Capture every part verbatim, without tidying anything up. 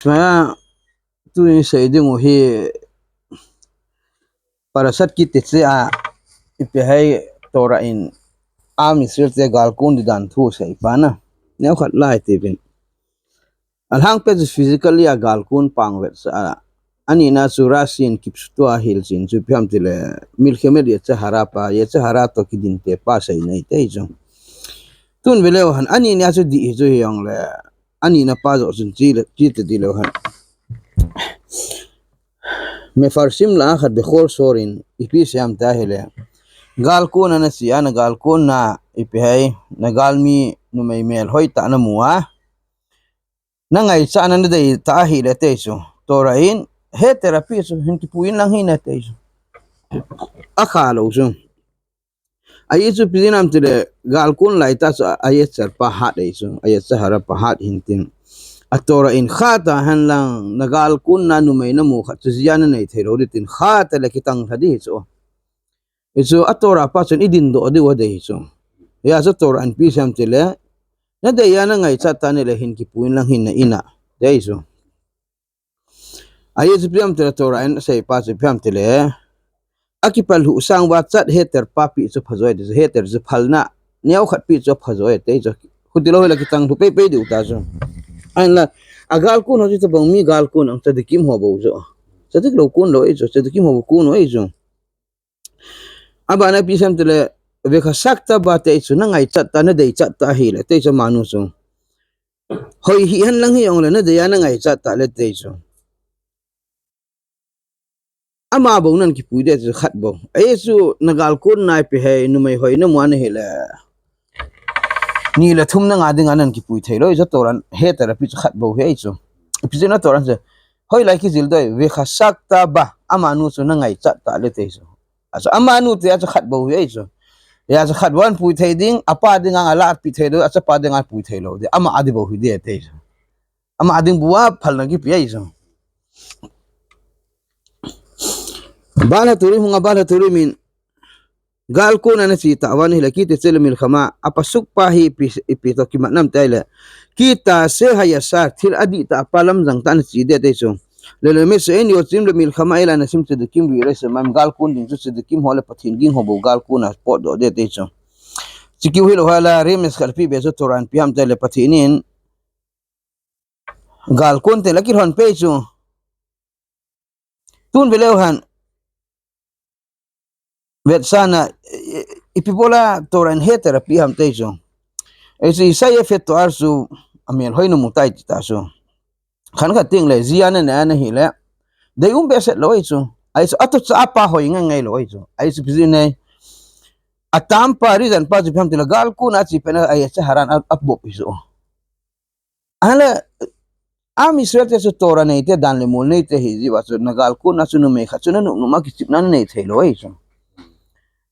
Sma, tuin sei ding u hi Parashat Kitetse a ipi hai Torah in Am Israel te galkon ding dan thu sei pa na. Neokhat lai ti vin. Alhangpet chu physically a galkon pang vetsah a. Anina chu Rashi in kipsutua hilchen chu ipi ham tile milchemet yetzer hara pa, yetzer hara to kidinte pa sei nei te chu. Tun veleu hen, anina chu dih hi chu hijongle, anina pa joh chun chi le, chi te ti leu hen. Mefarshim lah a khat Bechor Sor in ipi sei ham tia hile, galkon ana chi a, na galkon na ipi hai, na galmi numei melhoi tah na mu a, na ngaichat na, na dei tah ahile te chu, Torah in heter api chu, hin kipui in lang hi na te chu. Akha lou chu. Ahi chu ipi jeh ham tile, galkon lai tah chu a, a yetzer pa hat ahi chu, a yetzer hara pa hat hin tin. A Torah in khat a hen lang, na galkon na numei na mu khat chu jia na nei thei lou ding tin, khat a le kitang lha ding hi chu. Hi chu a Torah pa chun i din doh diu a dei hi chu. Hia chu Torah in ipi sei ham tile, na dei a na ngaichat tah nile hin kipui in lang hin na in a, dei chu. Ahi chu ipi ham tile Torah in asei pa chu ipi ham tile, akipal lhuh sang uva chat heter pa pi chu pha joi, heter chu phalna neokhat pi chu pha joi te chu. Khuti lou hile kitang lhu pei pei diu ta chu. Ahinla, a galkon ho chu tabang mi galkon ang, tzadikim ho bou chu. Tzadik lou kon lou ahi chu, tzadikim ho bou kon lou ahi chu. Abana ipi sei ham tile, vechasakta ba te chu, na ngaichat tah, na deichat tah ahile te chu, amanu chu. Hoi hi hen lang hijongle, na dei a na ngaichat tah le te chu. Ama bou nan kipui ding chu khat bou. Ahi chu na galkon na ipi hai numei hoi na mu a na hile, ni le thum na nga ding a nan kipui thei lou, i chu Torah in heter api chu khat bou hi ahi chu. Ipi jeh ham Torah in chu, hoilai kijil doi, vechasakta ba, amanu chu na ngaichat tah le te chu. A chu amanu te a chu khat bou hi ahi chu. Hia chu khat bou in pui thei ding, apa ding a ala pi thei lou, a chapa ding a pui thei lou ding, ama a ding bou hi ding te chu. Ama a ding bou a phalna kipe ahi chu. Baal HaTurim hung a, Baal HaTurim in galkon ana chi tah uva ahile, Kitetse lemilchama, a pasuk pa hi ipi, ipi toh kimat ham tia hile, Kitase hayashar, thil adih tah pa, lamjang tah ana chi ding te chu. Lelemed she'en yotzim lemilchama el anesim tzadikim vi'irei shemayim, galkon ding chu tzadikim ho le Pathen ging ho bou galkon a potdoh ding te chu. Chukeu hilou hela, remez khat api be chu Torah in ipi ham tile Pathen in galkon te la kilhon pei chu. Tun veleu hen, vetsahna, i, i, ipi bola Torah in heter api ham te chu. Ahi chu Isaiah fet to ar chu amelhoi na mu tai ti ta chu. Khan khat ting le, jia na ne a na hile, dei um behseh lou ahi chu. Ahi chu, a toh cha a pa hoi ngai ngai lou ahi chu. Ahi chu ipi jeh ham, a tam pa, reason pa chu ipi ham tile, galkon a chi pet na a yetzer hara in a, a bop hi chu. Ahinla, Am Israel te chu Torah nei te, dan le mol nei te hi jeh uva chu, na galkon a chu numei khat chu na nop nop a kichepna nei thei lou ahi chu.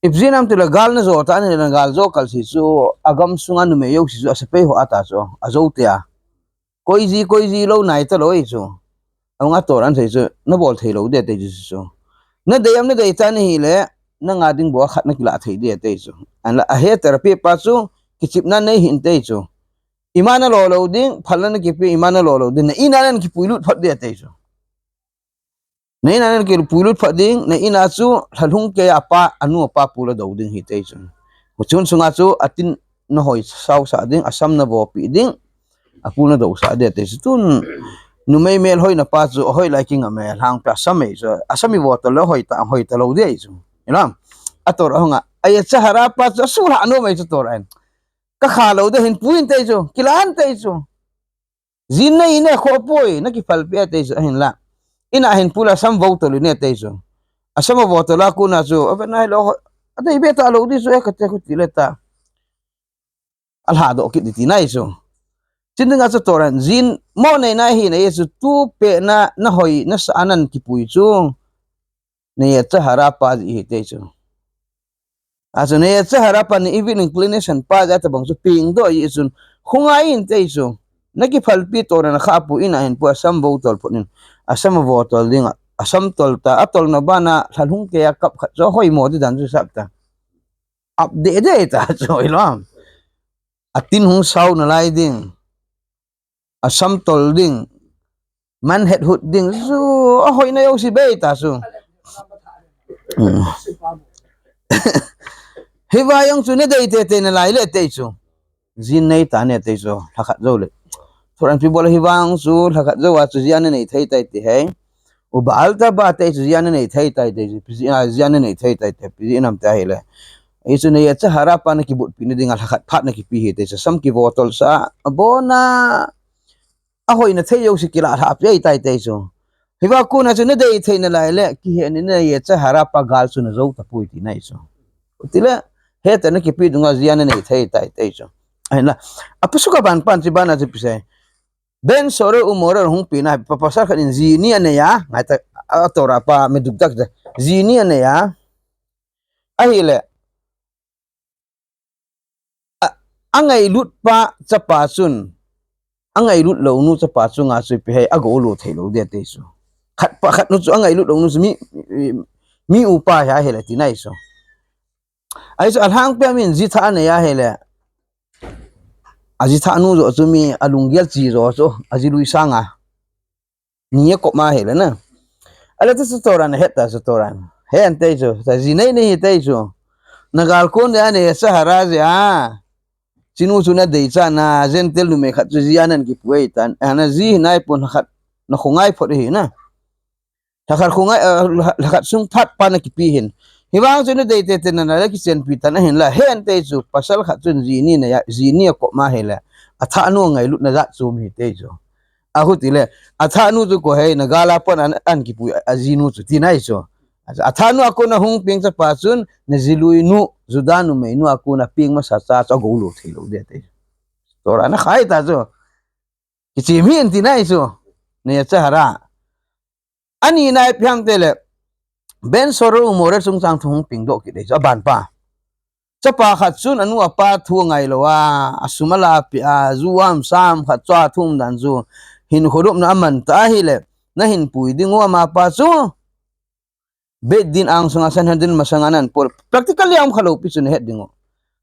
Ipi jeh ham tile, gal na jo tah nile, na gal jo kal si chu, a gamsung a numei jouse chu a sepai ho a ta chu, a jou te a. Koi ji, koi ji lou nai ta lou ahi chu. Ahung a Torah in asei chu, na bol thei lou ding te chu chu. Na dei am na dei tah na hile, na nga ding bou a khat na kilah thei ding te chu. Ahinla, a heter api pa chu, kichepna nei hih in te chu. Ima na lo lou ding, phalna na kipe, ima na lo lou ding, na in a na kipui lut phot ding te chu. Na in a na kipui lut phot ding, na in a chu lhalhung kei a apa, anu apa pu la do ding hi te chu. Chun sunga chu a tin na hoi sao sah ding, a sam na vo pi ding, a pu na do sah ding te chu. Tun numei melhoi na pa chu, hoilai kinga me lhang pa sam ei chu, a sam i vo ta lou, hoi ta, hoi ta lou ding ahi chu. Ilam, a Torah hung a, a yetzer hara pa chu, a sulha nom ei chu Torah in. Ka kha lou ding, hin pui in te chu, kilah in te chu. Jin na in a kho poi, na kiphalpi a te chu, ahinla. In a hin pui le a sam vo tol in te chu. A sam a vo tol a kon a chu, a vet na hilou, a dei be ta lou ding chu, e ka te khuti le ta. A lha doh kit ding ti na ahi chu. Chun dinga chu Torah in, jin mo nei na hi na ahi chu, tu pet na, na hoi, na sa a nan kipui chu. Na yetzer hara pa jeh hi te chu. A chu na yetzer hara pa, na evil inclination pa jeh a tabang chu peng doh ahi chun, hung a in te chu. Na kiphalpi Torah na kha pui in a hin pui a sam vo tol phot in. A sam a vo tol ding a, a sam tol ta, a tolna bana lhalhung kei a kap khat chu hoi mo ding dan chu sap ta. Ap deh deh ta chu, ilam. A tin hung sao na lai ding. A sam tol ding. Man het hut ding chu, ahoina jouse bei ta chu. Hmm. Hiva jong chu nadei teitei nalai le tei chu. Jin nei ta ne tei chu, lhakhat jou le. Thoran pi bol hiva jong chu, lhakhat jou a chu jin nanei thei tai ti hei. Uba alta ba tei chu jin nanei thei tai tei chu, pi ji-, a, jin nanei thei tai tei, pi ji nam ta hile. Hichu neiya cha hara pa nakibut pi nading a lhakhat phat nakipi hi tei chu, sam kivo tol sa, abona. Ahoina thei jouse kila lha pi ei tai tei chu. Hiva kona chu nadei thei nalai le, kihe ni neiya cha hara pa gal chu najou tapoi ti nai chu. Tile, heta nakipi dunga jin nanei thei tai tei chu. Ahinla, apasuka ban pan chi bana chi pi sei. Ben Sora Umora hung pi na, pa pasal khat in ji ni anei a, ngai ta, a Torah pa mi duk dak ta, ji ni anei a. Ahile, a, angailut pa chapa chun, angailut lou nu chapa chunga chu ipi hei, agou lou thei lou dia tei chu. Khat pa khat nu chu angailut lou nu chu mi, mi, mi upa hi ahile ti nai chu. Ahi chu alhangpi a min ji tha anei ahile. Aji tha nu jo chu mi alunggel chi jo chu, aji lui sanga. Ni akop ma hile na. Ale tu chu Torah nahet ta chu Torah. Hen tei chu, ta ji nei nei hi tei chu. Nagal kon dia neiya cha hara jia. Chinu chu nadei cha na, Gentile numei khat chu jin nakipu ei tan. Ana ji hi nai pon khat, nakhongai phot hi na. Lhakhat khongai, eh, lha-, lhakhat sung phat pa nakipi hin. Hivang chu nadei teitei nalai le kichenpi tan ahinla. Hen tei chu pasal khat chun ji ni neiya, ji ni akop ma hile. Atha nu angailut na jat chu mi tei chu. Ahutile, atha nu chu koi hei, nagal a pon an, an kipu a, aji nu chu ti nai chu. Atha nu akona hung peng chapa chun, naji lui nu, Juda numei nu akona peng masa cha chu agou lou thei lou dia tei chu. Torah nakhai ta chu. Kichim hi in ti nai chu. Neiya cha hara. Ani nai pi ham tile, Ben Sora Umora chungchang thu hung ping doh kit dei chu, aban pa. Chapa khat chun anu apa thu angai lou a, asum ala pi a, ju am sam khat chu athum dan chu, hinkho lupna aman ta ahile, nahin pui ding u ama pa chu. Beit Din angsunga Sanhedrin masanga nan pol. Practical a um kha lou pi chu nahet ding u.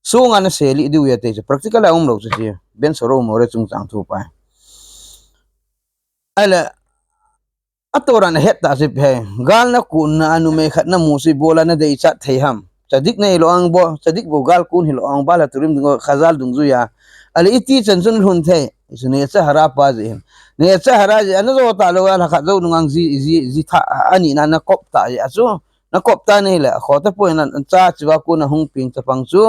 Sunga nasei lih diu ahi tei chu. Practical a um lou chu chi. Ben Sora Umora chungchang thu pa. Ahile, a Torah nahet ta chu ipi hei. Gal nakon na a numei khat namu chu ibola nadei chat thei ham. Tzadik nahi lou ang bo, tzadik bou gal kon hi lou ang bal a turim ding u Chazal dungjuia. Ale iti chan chun lhun thei. Chu neiya cha hara pa ji hin. Neiya cha hara ji, ana jo ta lou a lhakhat jou nung ang ji, ji, ji tha, ani na nakop ta ji a chu. Nakop ta nahile, akho tapoi na, cha chiva kona hung peng chapang chu.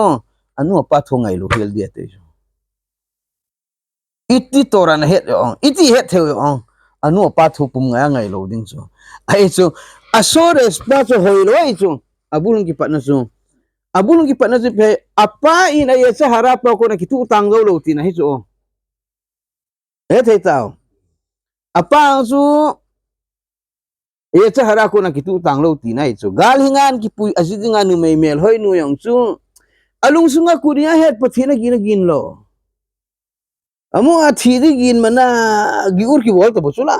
Anu apa thu angai lou hel dia tei chu. Iti Torah nahet ong, iti het thei ong. Anu apa thu pum ngai angai lou ding chu. Ahi chu, Asores pa chu hoi lou ahi chu. Abul hung kipatna chu. Abul hung kipatna chu ipi hei, apa in a Yetzer Hara pa kona kituh tang jou lou tina hi chu. Hethei tau. Apa chu Yetzer Hara kona kituh tang lou tina hi chu. Gal hi ngan kipui aji dinga numei melhoi nu jong chu. Alungsunga kuni ahet Pathen agin agin lou. Amu athi di gin mana giur kibol ta bou chu la.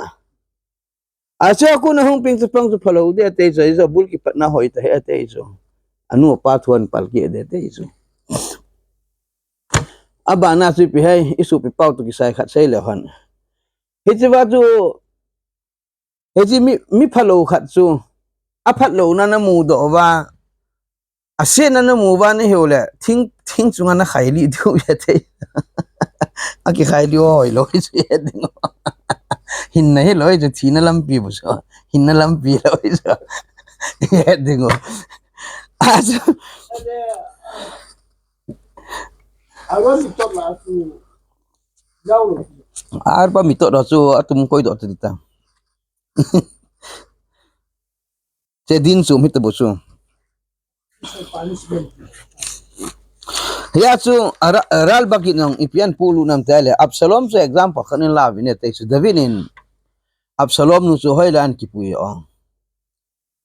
Achu a kona hung peng chapang chu phalou dia tei chu, ajo bul kipatna hoi ta he tei chu. Anu apa thu an palkeh dia tei chu. Abana chu ipi hei, isopi pau toh kisai khat sei leu hen. Hiche va chu, hiche mi, mi phalou khat chu, aphat louna namu doh uva, asetna namu uva nahiu le, thing, thing chunga nakhai lih diu ahi tei. Akikhai lih hoi lou hi chu ahi ding. Hinna hilou hi chu, thina lampi bou chu. Hinna lampi lou hi chu. Ahi ding. Achu. Aron mi tot la chu. Aro pa mi tot la chu, atum koi doh ta di ta. Che din chu mi ta bou chu. Hia chu, ara-, Ralbag in jong ipi ahin polut nam tile, Absalom chu example khat in la uvin e tei chu, David in Absalom nu chu hoilai a ahin kipui ong.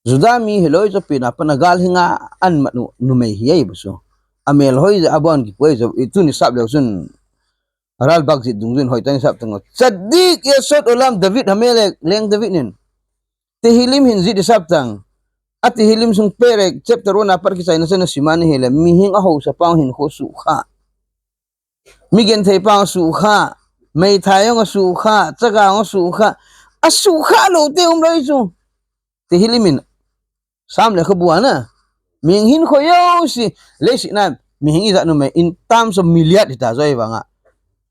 Juda mi hilou chu pen a pat a gal hinga ahin mat nu, numei hi ahi bou chu. Amelhoi jeh a bou ahin kipui chu, ituni sap leu chun, Ralbag jih dungjuiyin hoitah in sap tang u. Tzadik Yesod Olam David Hamelech, Leng David in. Tehillim hin jih di sap tang. A Tehillim sung perek chapter one a pat kichaina chu nasim a nahile, mihem ahaosa pa hinkho sukha. Mi genthei pa sukha. Meithai jong asukha. Chaga jong asukha. Asukha lou te umlou chu. Tehillim in. Sam lekhabu a na. Mihing hinkho jouse. Leiset a mihing ijat um em in terms of milliard hita chu ahivanga.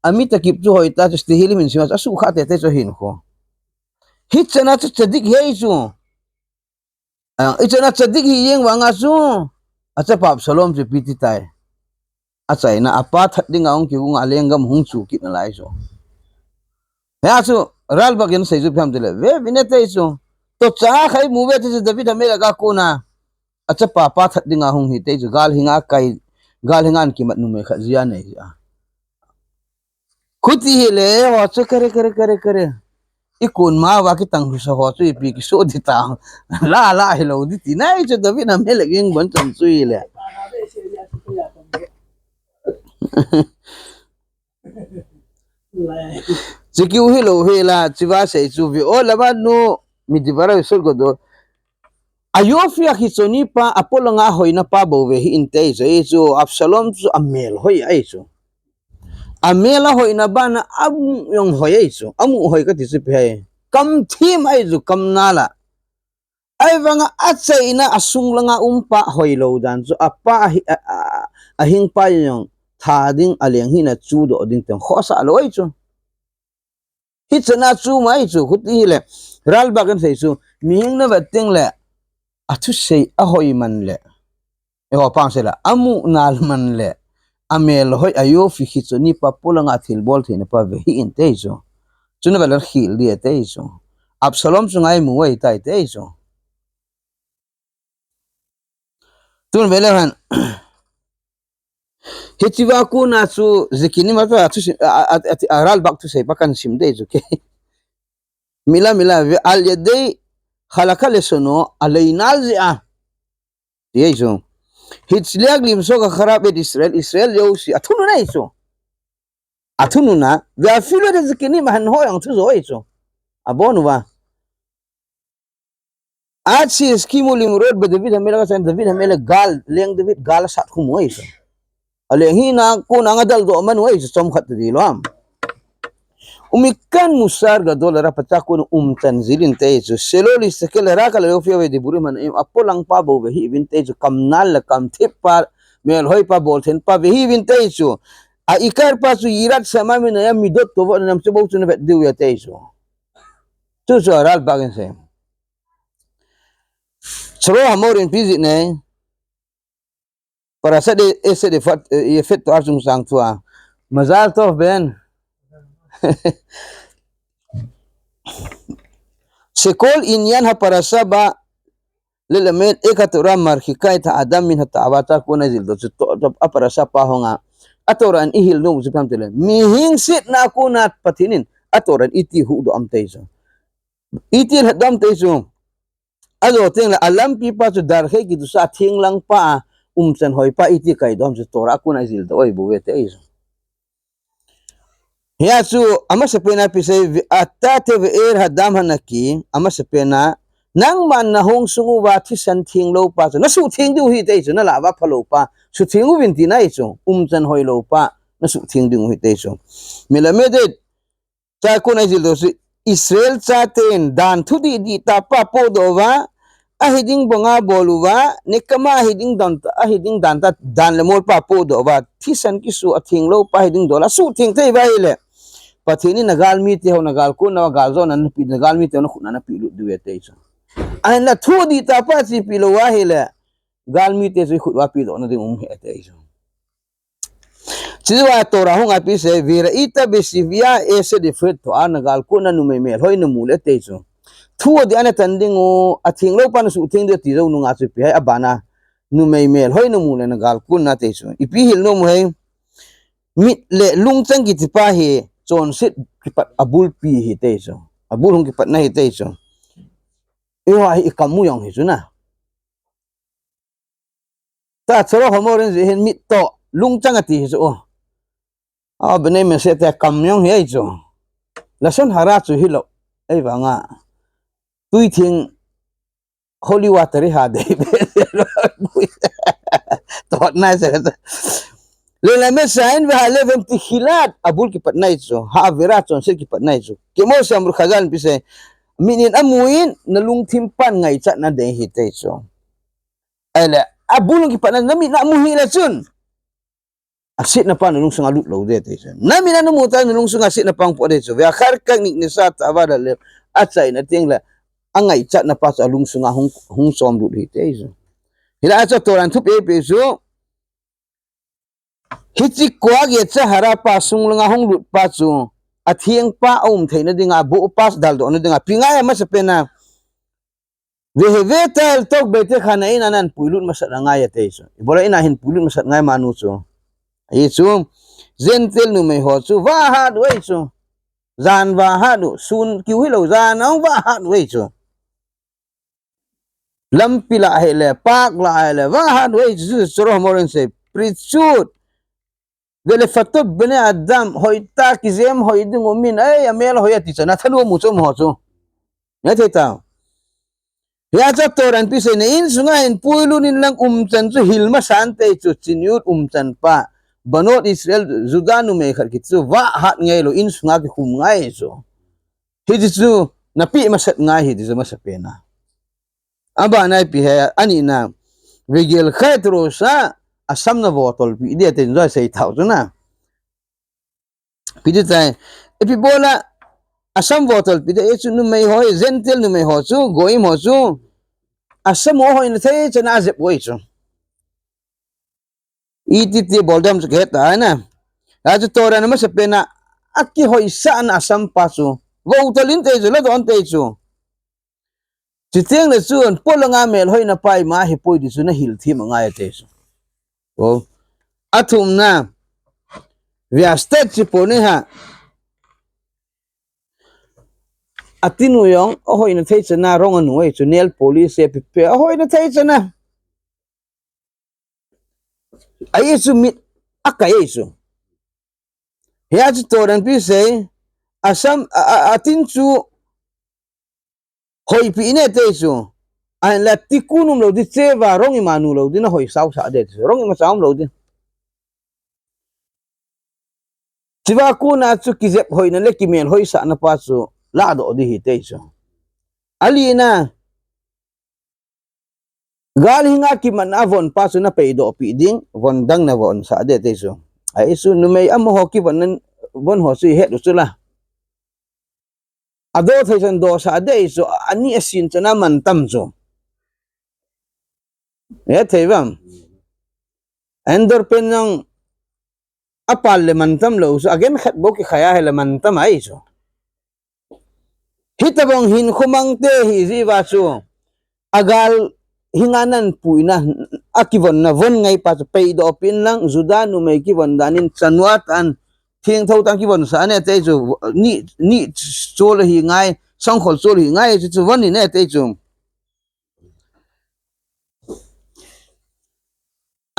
Ami takip chu hoitah chu Tehillim in sim a chu asukha teitei chu hinkho. Hichan a chu tzadik ahi chu. Ah, hichan a tzadik ahi jeng vanga chu. Achapa Absalom chu ipi ti tai. Achaina, apa that dinga hung kigon a lenggam hung chu kit nalai chu. Hia chu, Ralbag in asei chu ipi ham tile. Ve, ve ne tei chu. Toh cha khat imu ve tei chu David Hamelek a kona. Achapa pa that dinga hung hi tei chu. Gal hinga kai, gal hinga ana kimat numei khat jia nei jia. Khuti hile, ho chu kare, kare, kare, kare. Ikon ma va kitang husa ho chu ipi kiso di ta. La, la hilou di ti. Nai chu David Hamelek in bon chan chu hile. Chikiu hilou hila, chiva sei chu ve o lama nu, mi di vara sol ko do. Ayofi a khichoni pa, apolanga hoina pa bou ve hi inte chu, ei chu, Absalom chu amel hoi ahi chu. Amel ahoina bana, amu jong hoi ahi chu, amu hoi kati chu ipi ham. Kam thim ahi chu, kam nala. Ahivanga achaina asung langa um pa hoilou dan chu apa ahi, a, a, ahing pa jong tha ding aleng hina chudoh ding teng khosa lou ahi chu. Hichan a chu mai chu khuti hile. Ralbag in asei chu mihing na vet teng le athusei ahoi man le. Eiho pang sei la, amu nal man le, amel hoi ayofi khichoni pa polanga thilbol theina pa ve hi inte chu. Chuna vela khil dia te chu. Absalom chu ngai mu ai tai te chu. Tun vele han. Hichiva kona chu Zikini ma ta chu a, a, a, a, Ralbag thusei pa kan sim de chu ke. Mila, mila, ve al yadei khalakha le sono alei nal je a. Ti ahi chu. Hitzliak lim so ka kharab et Israel, Israel jouse athunun ahi chu. Athunun a, ve afilu de Zikini ma han ho jong thu jo ahi chu. Abon uva. Achi skimu lim road ba David Hamelek a san David Hamelek gal, leng David gal asat khu mu ahi chu. Aleng hina kona nga daldoh man u ahi chu chomkhat ta di lou ham. Umikan musar gadol ara pachak kona umchan jil inte chu. Selo listekel ara kala lofia ve di burim han im apolang pa bou ve hi vinte chu. Kam nal le kam thip pa, mel hoi pa, bol then pa ve hi vinte chu. A ikar pa chu yirat shamaim na ya midot tovot na nam chu bou chu na vet diu ya te chu. Chu chu Ralbag in asei. Sro Hamor in ipi jih ne. Parashat Esed Yefet, eh, Yefet To'ar chungchang thua. Mazal tov Ben. Shekol inyan haparasha ba lelamed et haTorah marchika et ha'adam min hata'ava ta kona jildoh chu to, to, a parasha pa hung a. A Torah in ihil nom chu ipi ham tile. Mihing setna kona Pathen in a Torah in iti huhdoh am te chu. Iti lhatdoh am te chu. Ajo teng le alampi pa chu darkhei kidusa thinglang pa a umchan hoi pa iti kaidoh am chu Torah a kona ijildoh oi bou ve te ahi chu. Hia chu amasapen a ipi sei ve, ata teve'er hadam hanaki, amasapen a nangman nahung sung uva thisan thinglou pa chu nasuh thing diu hi te ahi chu, nalah uva phalou pa suh thing uvin tina ahi chu, umchan hoilou pa nasuh thing diu hi te ahi chu. Melamed et Cha kona ijildoh chu Israel chaten dan thudih dih tah pa apohdoh uva, ahi ding banga bol uva, nekama ahi ding dan, ahi ding dan tah, dan le mol pa apohdoh uva, thisan kisu a thinglou pa ahi ding dol a suh thing thei uva ahile. Pathen in nagalmite ho nagalkonna, galjona napeh, nagalmite ho nakhut na napeh lut diu e te ahi chu. Ahinla thudih tah pa chu ipi lou ahile, galmite chu ikhut uva pehdoh na ding um ahi te ahi chu. Chujouva Torah hung a ipi sei, Vira'ita besivya Esed Yefet To'ar, nagalkonna numei melhoi namu le te ahi chu. Thu adih a natan ding u, athinglou pa nasuh thing diu ti jou nunga chu ipi ham abana numei melhoi namu le nagalkonna te ahi chu. Ipi hil nom u ham, mit le lungchang kiti pa hi chonset kipat abulpi ahi te ahi chu. Abul hung kipatna ahi te ahi chu. Eiho hi ikam u jong hi chu na. Ta choro homo ren ji hin mit toh lungchang ati hi chu. A bnei mese te kam jong hi ahi chu. Lashon hara chu hilou. Ahivanga. Tui theng holy water hi ha dei. Tot nai se. Lelamed shahin vehalev hem tihilat. Abul kipatna ahi chu. Ha'avera chonset kipatna ahi chu. Kemo she'amru Chazal in ipi sei. Mit in amu in, nalungthim pan ngaichat nadei ahi ati chu. Ahile, abul kipatna, namit in amu hile chun. Asetna pa nalungsunga lut lou ding ati chu. Namit in namu tah nalungsunga asetna pa hung po ding chu. ואחר כך נכנסה התאווה ללב. Achaina teng le, angaichatna pa chu alungsunga hung, hung chom lut ahi ati chu. Hilai a chu Torah in thu pe pe chu. Hiche kua ge cha hara pa sung langa hung lut pa chu, atheng pa aum theina dinga, aboh pa daldoh na dinga, ipi ngai a masapen a, והבאת אל תוך ביתך, na in a nahin puilut masat angai ati chu. Ibola in a hin puilut masat ngai manu chu. Ahi chu, Gentile numei ho chu, vahat u ahi chu. Jan vahat u, sun kiu hilou, jan a hung vahat u ahi chu. Lampi lah hile, park lah hile, vahat u ahi chu, Sorohomoren sei, פריצות, ולפתות בני אדם, hoitah kijem hoi ding umin, ei, amel hoi ati chu, na thanom u chu amaho chu. Ngaithei tau. Hia chu Torah in ipi asei, na insunga hin puilut in lang umchan chu hil masan ati chu, צניעות umchan pa. בנות ישראל, Juda numei khat kiti chu, vahat ngai lou, insunga kikhum ngai chu. Hiti chu, napeh masat ngai ahi ti chu masapen a. Abana ipi ham, anina, וגילחה את ראשה, asam navotolpeh ding ati chu asei tau chu na. Ipi ti tai, ipi bola, asam votolpeh ding, ahi chu numei ho, Gentile numei ho chu, goyim ho chu, asam u ahoina thei chan a ajep u ahi chu. Iti ti bol dem chu kahe tai na. Achu Torah in amasapen a, akihoisahna asam pa chu, votol in ati chu, ladoh in ati chu. Chuteng le chun, polanga melhoina pa ima ahipoi ti chu nahil them angai ati chu. O. Athumna, ועשתה את ציפורניה. Atinu jong, ahoina thei chan a rong anu ahi chu, nail polish e, pipe, ahoina thei chan a. Ahi chu mit akai ahi chu. Hia chu Torah in ipi asei, asam, a, a, atin chu hoipeh in ati chu. Ahinla tikkun umlou ding, tseva, rong ima nu lou ding, nahoi sausah ding ati chu. Rong imacha umlou ding. Chua kona chu kijep hoina le kimelhoisahna pa chu ladoh ding ahi ati chu. Alina, gal hinga kimatna von pa chu napeidohpeh ding, von dang navonsah ding ati chu. Ahi chu numei amaho kivon nan, von ho chu ihet u chu la. Adoh thei chan dohsah ding ahi chu, ani asin chan a mantam chu. Hethei uvam. Endorphin jong apal le mantam lou chu, agen khat bou kikhai a ahile mantam ahi chu. Hitobang hinkho mang te hijeh uva chu, agal hinga nanpuina, akivonna von ngai pa chu peidohpeh in lang, Juda numei kivon dan in chanua tah in, thengtho tah in kivonsah in ati chu, ni, ni chol ahi ngai, sangkhol chol ahi ngai chu, chu von in ati chu.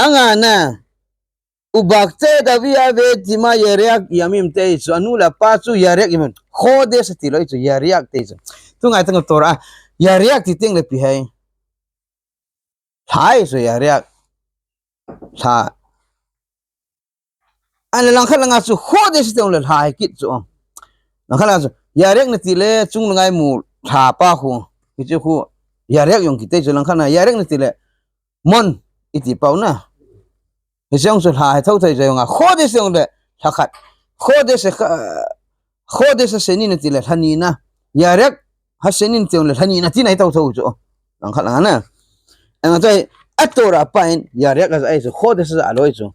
Angana, ובכתה את אביה ואת אמה ירח ימים ati chu, anu le apa chu ירח ימים. Chodesh ati lou chu, ירח ati chu. Tu ngai tang Torah, ירח ti teng le ipi ham. Lha ahi chu ירח. Lha. Ahile langkhat langa chu chodesh ati le lha ahi kit chu. Langkhat langa chu ירח nati le chung langa imu lha pa khu. Hichu khu ירח jong kiti chu langkhat langa ירח nati le mon iti pau na. Hiche jong chu lha ahi thou thei jong a. Chodesh jong le lha khat. Chodesh kha, chodesh השני nati le lha ni na. ירח השני nati le lha ni na tina ahi thou thou chu. Langkhat langa na. Anga chu ahi, a Torah pa in ירח aja ahi chu, chodesh aja lou ahi chu.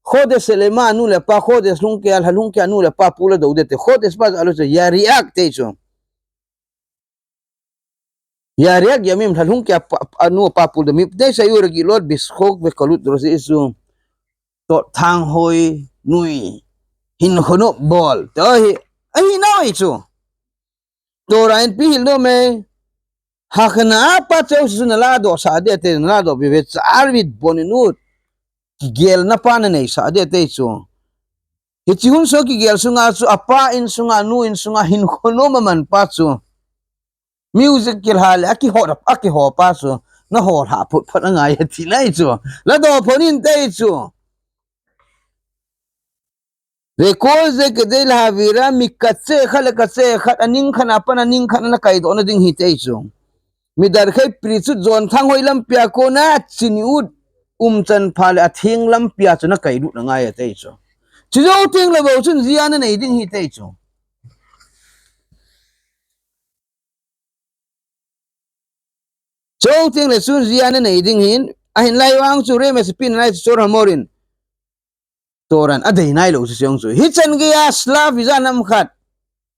Chodesh le ama nu le apa, chodesh lhung kei a, lha lhung kei a nu le apa pul a dou ding ati, chodesh pa aja lou chu, ירח ati chu. ירח ימים, lha lhung kei a pa, anu apa pul ding, מפני שהיו רגילות בשחוק וקלות ראש, ahi chu. Toh thanghoi, nui, hinkho nop bol, ti ahi, ahi nau ahi chu. Torah in ipi hil nom e, הכנעה pa chu, chu naladohsah ding ati, naladoh be, וצער והתבוננות, kigelna pa naneisah ding ati chu. Hiche hun sunga kigel sunga chu, apa insunga, nu insunga, hinkho nom aman pa chu. Music kilha le, akiho, akiho pa chu, naho lha phot phot angai ati nai chu. Ladoh phot in ati chu. Vei kol ze kedei la havira, mi kache khat le kache khat, aning khat a pat aning khat a na kaidoh na ding hi te chu. Mi dar khai pri chu jon thang hoi lampi a kona, chini ut, umchan pha le atheng lampi a chu na kailut na ngai a te chu. Chu jou teng le bou chun jia na nei ding hi te chu. Chou teng le chun jia na nei ding hin, ahin lai vang chu rem a sipin nai chu chor hamorin. Toran, adei nai lou chu siang chu. Hichan gei a slav visa nam khat.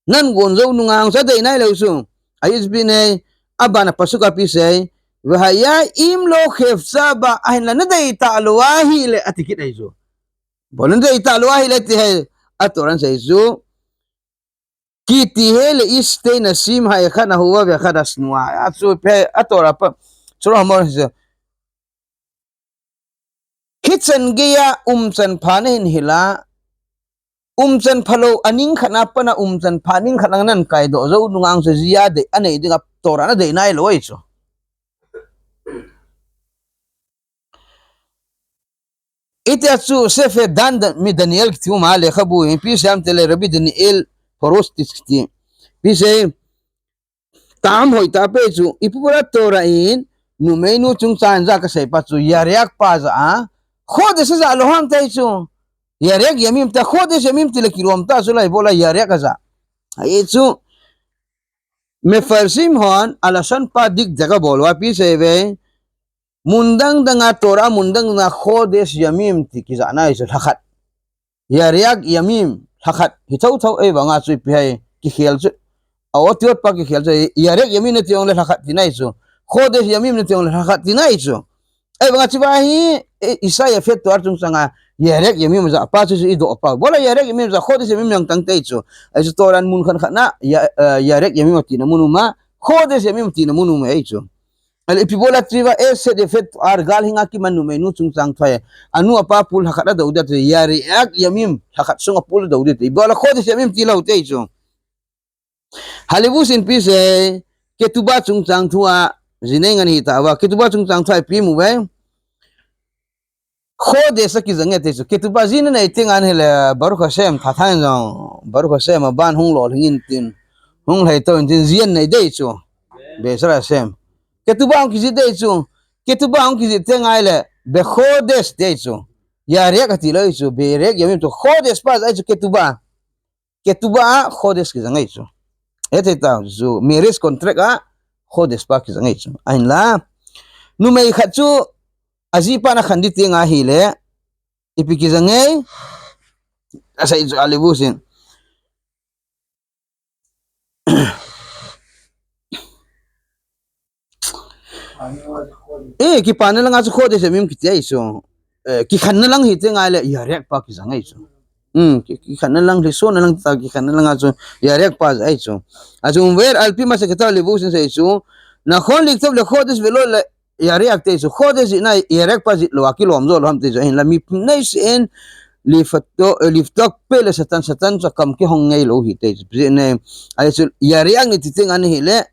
Nan gon jou nunga chu adei nai lou chu. Ahi sipin hei, abana pasuk a pi sei. Vahaya im lo khefsa ba, ahin la na dei ta lou ahi le ati kit ahi chu. Bol na dei ta lou ahi le ti hei, a Toran sei chu. Kiti he le iste na sim hai khat na huwa ve khat a snua. A chu pe a Tora pa. Chura mo se. Hichan gei a umchan pha na hin hila. Umchan pha lou aning khat na pat a umchan pha ning khat na nan kaidoh jou nunga chu jia de anei ding a Tora na dei nai lou ai chu. Itia chu Sefer Dan, Dan, mi Daniel kiti uma lekhabu hin pi sei am tile Rabbi Daniel Horowitz kiti. Pi sei tam hoi ta pe chu ipi bol a Tora in numei nu chungchang ja ka sei pa chu Yareh pa ja a. Khodesh ja lou ham te chu. Yareh Yamim ta Khodesh Yamim tile kilom ta chu lai bol a Yareh ja. Ahi chu Mefarshim hon a lashon pa dik jaga bol uva pi sei ve. Mun dang dang a Torah mun dang dang a Khodesh Yamim ti kija nai chu lhakhat. Yareh Yamim lhakhat. Hi thotho ei vang a chu ipi hai kikhel chu. A otiot pa kikhel chu. Yareh Yamim nati jong le lhakhat ti nai chu. Khodesh Yamim nati jong le lhakhat ti nai chu. Ei vang a chu va hi, e, Isaiah fettuar chungchang a Yareh Yamim ja pa chu chu i doh pa. Bol a Yareh Yamim ja Khodesh Yamim jong tang te chu. Ahi chu Torah mun khat khat na, ya, eh, Yareh Yamim tina mun um a. Khodesh Yamim tina mun um ei chu. Ale ipi bol a chu va e se de fettuar gal hinga kiman numei nu chungchang thoi. Anu apa pul lhakhat a do de te Yareh Yamim lhakhat sung a pul do de te. Bol a Khodesh Yamim ti lou te chu. Halibut in pi sei, Ketubah chungchang thu a, jinei ngan hi ta va, Ketubah chungchang thu a ipi mu ve. Khodesh a kija nge te chu, Ketubah jin nei te ngan hile, Baruch Hashem, tha tha jong, Baruch Hashem, a ban hung lolhing in tin, hung lhai to in tin, jin nei dei chu, Be'ezrat Hashem. Ketubah hung kiji dei chu, Ketubah hung kiji te ngai le, Bechodesh dei chu, Yareh ati lou chu, Be'ereh Yamim tu, Khodesh pa ai chu Ketubah. Ketubah a Khodesh kija ngai chu. Ete ta chu marriage contract a Khodesh pa kija ngai chu. Ahin la. Numei khat chu aji pa na khan di ti ngai hile. Ipi kija ngai. Asei chu Halibut in. Eh, kipana langa chu Khodesh Yamim kiti ai chu. Eh, kikhanna lang hi te ngai le Yareh pa kija ngai chu. Hmm, ki, kikhanna lang, lhisona lang ta kikhanna langa chu Yareh pa ai chu. Achu ver alpi ma se kata Halibut in sei chu. Nachon liktov le Khodesh velo le Yareh te chu. Khodesh na Yareh pa jit lou a kilom jo lou ham te chu. Ahin la mi nei se en lifto, eh, liftok pe le Satan, Satan chu kam kihong ngai lou hi te chu. Ji nei, ai chu Yareh ni ti te ngai hile.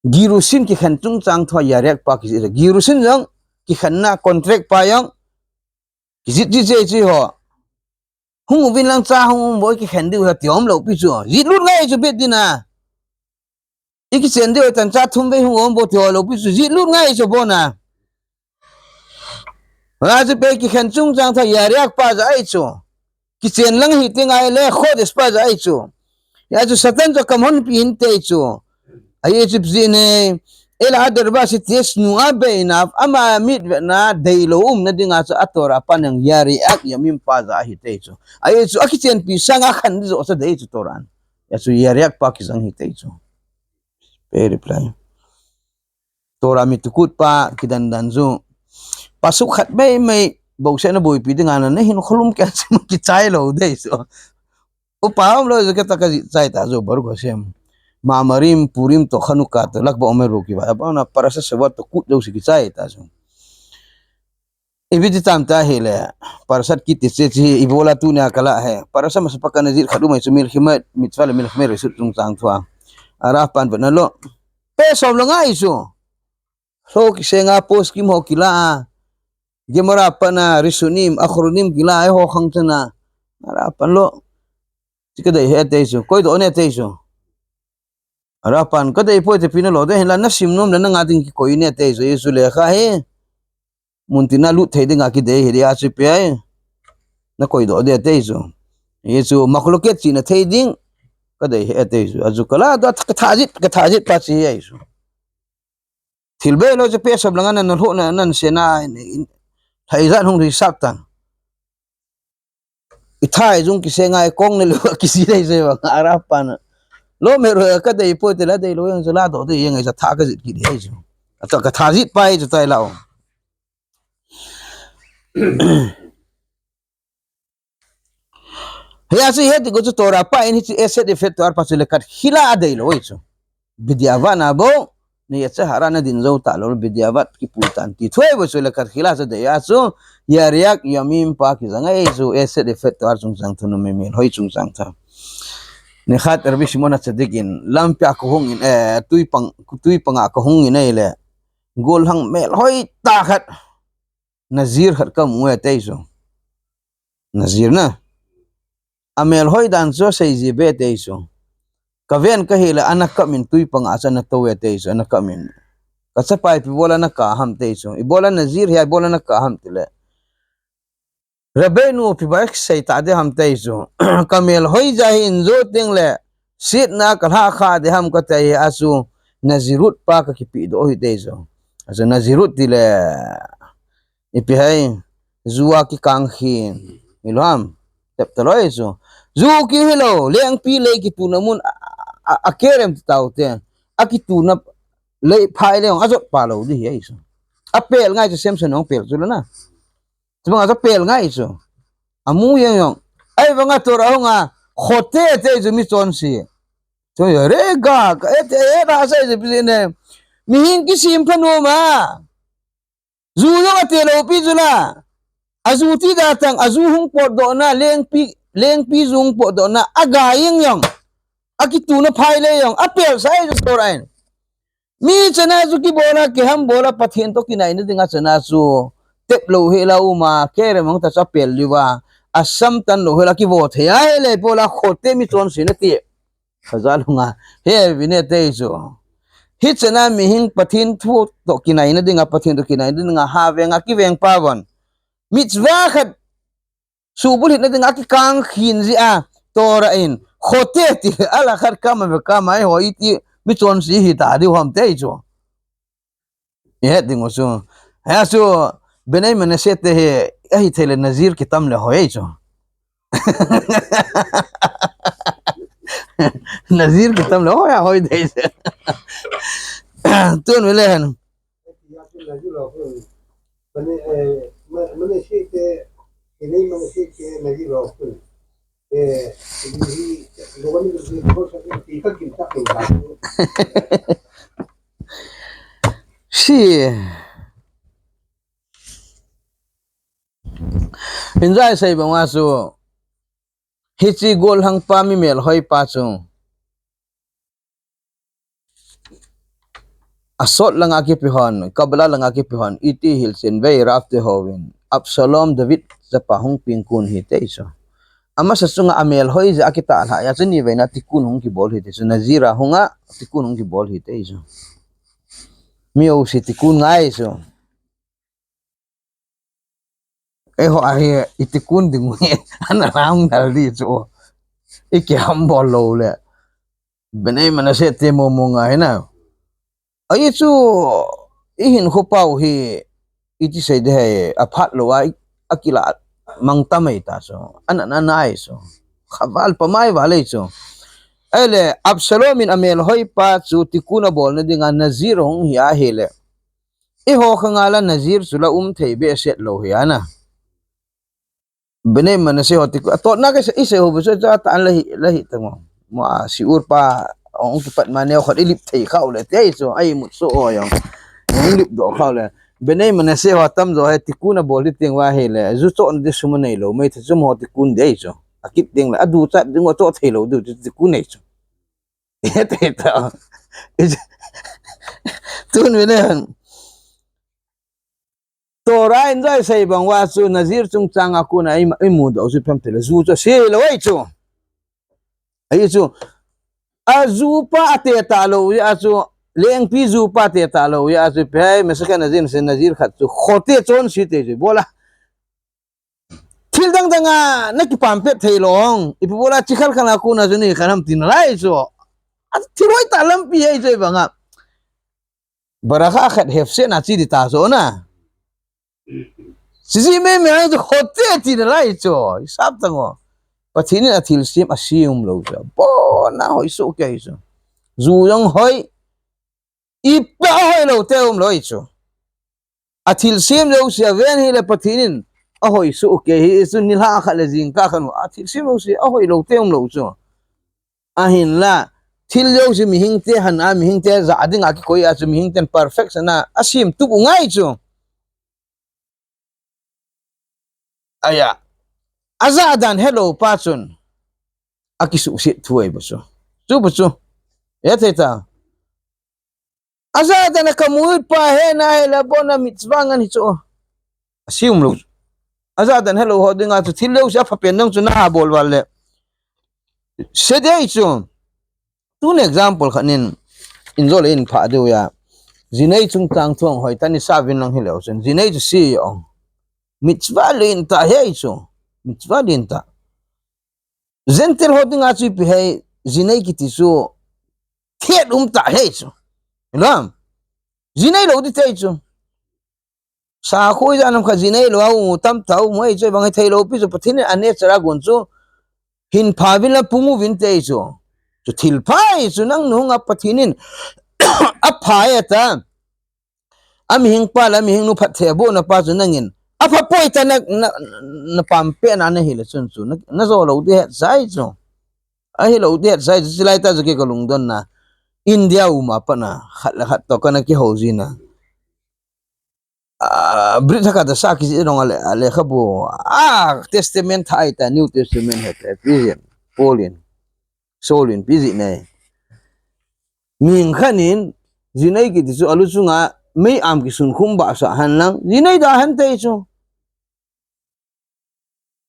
Girushin kikhen chungchang thua Yareh pa kiji. Girushin jong kikhenna contract pa jong kijit ji je ji ho. Hung uvin lang cha hung um boi kikhen diu ha ti om lou pi chu. Jit lut ngai chu bit dina. I kichen diu tan cha thum vei hung um bo ti ho lou pi chu. Jit lut ngai chu bona. Achu pe kikhen chungchang thua Yareh pa ja ai chu. Kichen lang hi te ngai le Khodesh pa ja ai chu. Achu Satan chu kam hon pi hin te chu. Ahi chu ji nei. Ela adarba si tes nu a beina ama mit ve na dei lou um na dinga chu a Torah pa nang Yareh Yamim pa ja hi te chu. Ahi chu a kichen pi sanga khan di jo sa dei chu Torah. Achu Yareh pa kija ngai hi te chu. Pe reply. Torah mi tukut pa kidan dan chu. Pasuk khat mai mai bou se na boipi dinga na hin kholum kya se kichai lou dei chu. Upa um lou chu kata kaji chai ta chu Baruch Hashem. Ma'amarim, Purim to Chanukah to Lag BaOmer bou kiva. Apa na parasha Shavuot to kut lou si kichai ta chu. Ipi ti tam ta hile, parashat ki ti che chi, ibola tunia kala he. Parashat masa pa kana jit khat um ai chu milcheme mitzvah le milcheme reshut chungchang thua. Ara pan vetna lou. Pe som lou ngai chu. Lou kisenga poskim ho kila a. Gemara pana Rishonim, Achronim kila a, ho khang chana. Ara pan lo. Chi kadei he tei chu. Koidoh ne tei chu. Ara pan kadei poi te pi nalo de hinla nasim nom le nanga ding kikoi ne tei chu. Jesu lekha hi. Muntina lut thei dinga kidei hi dia chu pi ai. Nakoidoh de tei chu. Jesu makhulo ket chi na thei ding. Kadei he tei chu. Achu kala da kathajit, kathajit pa chi ai chu. Thil bei lo chu pe sap langa nan lho na nan se na in, in, thai zan hung ri sap tan. I thai jung kise ngai kong ne lo kisi dei se ba ara pan. Lo me ro kadei poi te la dei lo yang chu ladoh dei yang ai sa tha kajit kit dei chu. Ata kathajit pai chu tai lao. Hia chu he ti ko chu Torah pa in hi chu Esed Efet Toar pa chu lekhat khila a dei lo chu. Bidiavat na bo, ni ya cha hara na din zo ta lo bidiavat ki pu tan ti thoi bo chu lekhat khila chu dei a chu. Yariak Yamim pa ki zang ai chu Esed Efet Toar chung chang thu nu mi mel hoi chung chang tha. Ni khat Rabbi Shimon HaTzadik in lampi a ko hung in, eh, tui pang, tui panga ko hung in ai le. Gol hang mel hoi ta khat. Nazir khat ka mu e tei chu. Nazir na. A mel hoi dan chu sei ji be tei chu. Ka ven ka hi le ana ka min tui panga chu ana to e tei chu, ana ka min. Ka chapai pi bola na ka ham tei chu. I bola Nazir hi a bola na ka ham ti le. Rabbeinu pi ba sei ta de ham tei chu. Ka mel hoi ja hi in zo ting le. Sit na ka hla kha de ham ka tei a chu. Nazirut pa ka kipi do hi tei chu. A chu Nazirut ti le. Ipi hai, ju a kikang khin. Ilu ham, tep taloi chu. Ju ki hilo, lengpi lei kituna mun a, a, a kerem tau te. A kituna lei phai le a jot pa lo di hi ai chu. A pel ngai chu Samson hung pel chu lo na. Chu bang a chu pel ngai chu. A mu yang yang. Ai bang a Torah hung a, khote te chu mi chonse. Chu ya re ga, ka e te e ra sai chu pi ne. Mihing kisim pha nu ma. Ju jong ate lo pi ju la. A ju ti da tang, a ju hung potdoh na, lengpi, lengpi ju hung potdoh na, a ga jeng jong. A kituna phai le jong, a pel sai ju Torah in. Mi chana ju kibol a, kiham bol a, Pathen to kinai na ding a chana ju. Tep lo hi la uma, kerem hung ta cha pel liu va. A sam tan lo hi la kivo thei a, he le pola khote mi chonse na ti. Khazal hunga, he vine tei chu. Hichana mihing Pathen thu to kinai na dinga, Pathen to kinai na dinga, ha venga kiveng pa von. Mitzvah khat subulhit na dinga kikang khin ji a, Torah in. Khote ti, ala khat kama ve kama, ai hoi ti, mi chonse hi ta di hom tei chu. I het ding u chu. Hia chu, Bnei Menashe te hi, ahi thei le Nazir kitam le hoi chu. Nazir kitam le hoi, hoi dei chu. Tun vele hen. Bnei, eh, Ma-, Menashe te, Bnei Menashe te Nazir lo. Si. Injai sei bang wa su. Hichi gol hang pa mi mel hoi pa chu. Asot langa kipi hon, Kabbalah langa kipi hon, iti hilchen vei rap te hovin, Absalom David chapa hung ping kun hi tei chu. Amasa chunga amel hoi ja akita lha, ya chu ni veina tikun hung kibol hi tei chu, Nazira hunga tikun hung kibol hi tei chu. Mi o si tikun ngai chu. Eiho ahi, i tikun ding u hi, ana raung nal di chu. I kiham bol lou le. Bnei Menashe te momo ngai na. Ahi chu, i hinkho pau hi, iti sei de hai, aphat lou a, i, akila mang ta mai ta chu. Ana, ana, ana ai chu. Khaval pa mai val ei chu. Ahile, Absalom in amel hoi pa chu, tikun abol na dinga, Nazir hung hi ahile. Eiho khanga la Nazir chu la um thei behseh lou hi ana. Bnei Menashe ho tikun, atotna ka sei, i sei ho bu chu, chu atan la hi, la hi ta mo. Mo a, shiur pa, ong kipat ma neo khat i lip thei khau le, tei chu, ai mut so o yong. Ong lip do khau le. Bnei Menashe ho tam jo he tikun abol di ting va hile, ju cho na di sum nei lou, mai the sum ho tikun dei chu. Akit ding le, adu chat ding o cho thei lou, du tikun nei chu. Tei ta. Tun vele han. Torah in jong asei bang uva chu Nazir chungchang a kona i, imudoh chu ipi ham itile ju chu ase lou ahi chu. Ahi chu. Aju pa ate talou jeh a chu, lengpi ju pa ate talou jeh a chu, ipi ham, masakin Nazir, Nazir khat chu khote chonse te chu bol a. Thil dang dang a nakipam pet thei lou. Ipi bol a chi khel khel a kona chu nei kha ham tina lai chu. A thil hoitah lampi ahi chu bang a. Bracha khat hefseh na chi ding ta chu na. Sisi me me ang chu khote tina lai chu. Hisap tang o. Pathen in athilsem asem lou chu. Bon a hoi soh kei chu. Ju jong hoi. Ipi a hoi lou te um lou chu. Athilsem jouse aven hile Pathen in ahoi soh kei hi chu, nilhah khat le jingkah khat u. Athilsem jouse ahoi lou te um lou chu. Ahinla, thil jouse mihing te han a, mihing te ja ding a kikoi a chu, mihing ten perfection a asem tup u ngai chu. Ahi a. Ajah dan helou pa chun akisuhset thu ahi bou chu. Chu bou chu. Hethei ta. Ajah dan a kamu pa hena hile bon a mitzvah ngen hi chu. Asem lou. Ajah dan helou ho dinga chu thil jouse aphapen dang chu naha bol val le. Se dei chu. Tun example khat nin, in jo le in pha diu ya. Jinei chungchang thu ahung hoi ta, nisa vin lang hileu chun. Jinei chu si ong. Mitzvah lentah ahi chu. Mitzvah lentah. Gentile ho dinga chu ipi ham, jinei kiti chu. Thet umtah ahi chu. Hilam. Jinei lou ding ahi chu. Sakhoi jan ham kha jinei lou a um u tamtah um u ahi chu, bang hithei lou pi chu Pathen in a nature a gon chu. Hin pha vin la pung uvin te ahi chu. Chu thil pha ahi chu nang nunga Pathen in apha e ta. Amihing pa le amihing nu phatthei bohna pa chu nangin. Apha poi ta na, na, na pam peh na na hile chun chu. Na, na jo lou ding ahi chu. Ahi lou ding ahi chu. Chulai tah chu kei ka lungdon na. India um a pat na. Khat le khat toh kana kihou jin na. Ah, Brit Hakadasha kiti jong a le, a lekhabu. Ah, Testament thah ahi ta, New Testament ahi ta, ipi jeh in, Paul in, Saul in, ipi jeh in ahi. Mihing khat in, jinei kiti chu alu chunga, mei-am kisunkhum bahsah hen lang, jinei da hen te chu.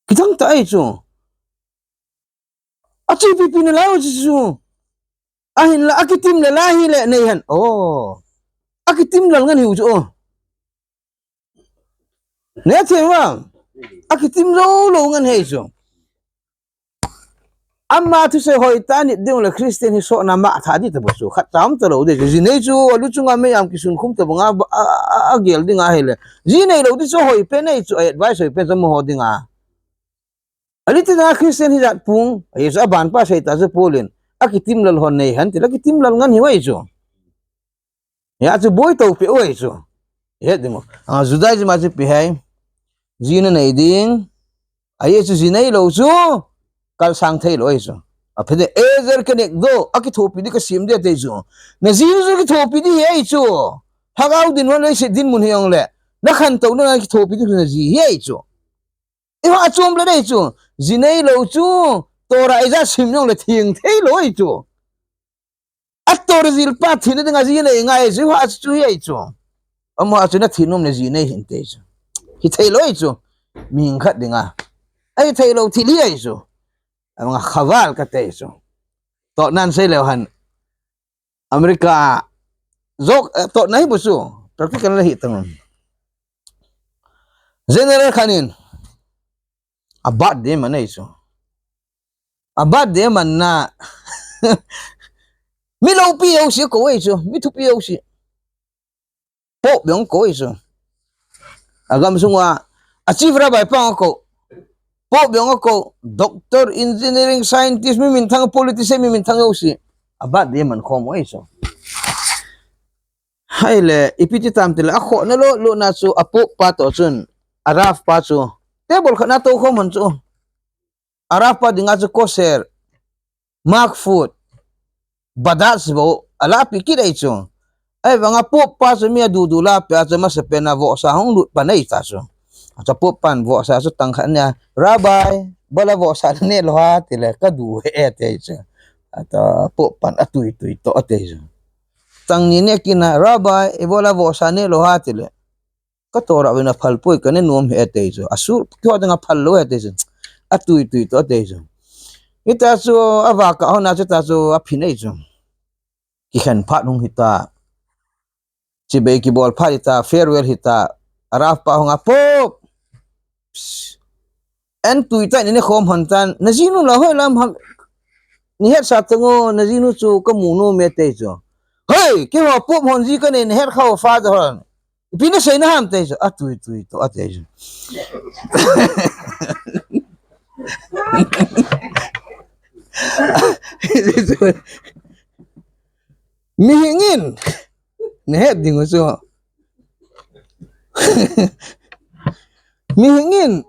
Kidang tah ahi chu. Achi pipi nalai u chu. Ahinla akitim le lai hile nei hen. Oh. Akitim lal ngen hiu chu. Oh. Ne thei va. Akitim lou lou ngen hei chu. Ama thusei hoi ta nit ding le Christian hi sohna ma tha di ta bou chu. Khat tam ta lou de chu. Jinei chu alu chunga mei-am kisunkhum ta banga a, a, a, agel ding ahile. Jinei lou di chu hoi pen nei chu, advice hoi pen chu mo ho dinga. Aliti na Christian hijat pung, ahi chu aban pa sei ta chu Paul in, akitim lal hon nei hen ti le, akitim lal ngen hiu ahi chu. Hia chu boi to pe u ahi chu. He ding u. Ah, Judaism a chu ipi ham. Ji nanei ding. Ahi chu jinei lou chu. Kalsang thei lou ahi chu. Aphe de ezer kenegdo, akithopi ding kasem ding ati chu. Na ji chu kithopi ding ahi chu. Lhagao dinmun le leiset dinmun hi ong le. Na khantouna kithopi ding na ji ahi chu. Eiho a chom le dei chu. Jinei lou chu. Torah ija sim jong le theng thei lou ahi chu. A Torah jil pa thina dinga jinei ngai chu ha chu ahi chu. Amaho chu na thi nom le jinei hinte chu. Hithei lou ahi chu. Mihing khat dinga. Ahithei lou thil ahi chu. Amanga khaval kate chu. Toh nan sei leu hen. America, jok, eh, toh nahi bou chu, practical nahi tang. General khat in, a birthday man ahi chu. A birthday man na, mi loupi jouse kou ahi chu, mi thupi jouse. Pope jong kou ahi chu. Agam sunga, a chief rabbi pa jong kou. Pope jong kou. Doctor, engineering, scientist, mi minthang, politician, mi minthang jouse. A birthday man khom u ahi chu. Ahile, ipi ti tam tile, akhohna lou, lou na chu, a Pope pa toh chun, a Rav pa chu. Table khat na tou khom hon chu. A Rav pa dinga chu kosher, makfut, badass bou, alahpi kit ahi chu. Ahivanga Pope pa chu mi adudu lahpi a chu masapen a vohsa hung lut pan ahi ta chu. Achu Pope pan vohsa chu tang khat nia, Rabbi, ibola vohsa naneh lou ham tile, kadu e ati chu. Achu Pope pan atui tui toh ati chu. Tang ni ne kit na, Rabbi, ibola vohsa neh lou ham tile. Ka Torah uvin aphal poi, ka ne nom e ati chu. Asur, keiho dinga phal lou e ati chu. Atui tui toh ati chu. Hita chu, avah kah hon a chu ta chu, aphin e chu. Kikhen phat hung hita. Chibai kibol phat hita, farewell hita. Arav pa hung a, Pope. Psst. An tui tai ni ne khom hon tan. Na jinu la hoi lam ham. Ni het sa tango, na jinu chu ka mu nom e ati chu. Hei, keiho Pope hon ji ka nei, na het kha o Father hon. Ipi na seina ham ati chu. Atui tui toh ati chu. Mihing in. Na het ding u chu. Mihing in.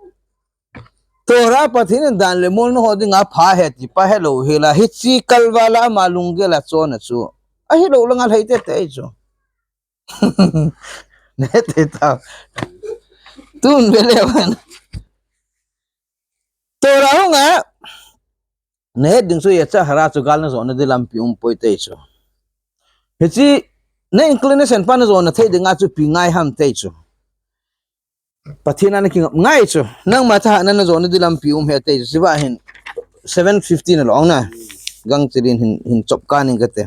Torah Pathen in dan le mol na ho dinga pha ahi ti pa helou hila. Hiche kalval a ama lunggel a chon a chu. Ahilou langa lhai tei tei chu. Ne tei tao. Tun ve le van. Torah hung a. Na het ding chu Yetzer Hara chu gal na jona di lampi um poi ati chu. Hiche na inclination pa na jona thei dinga chu ipi ngai ham ati chu. Pathen a na kingap ngai chu. Nangma thahatna na jona di lampi um ahi ati chu. Hiche va hin seven fifty na long na. Gangchel in hin, hin chop kha ning kate.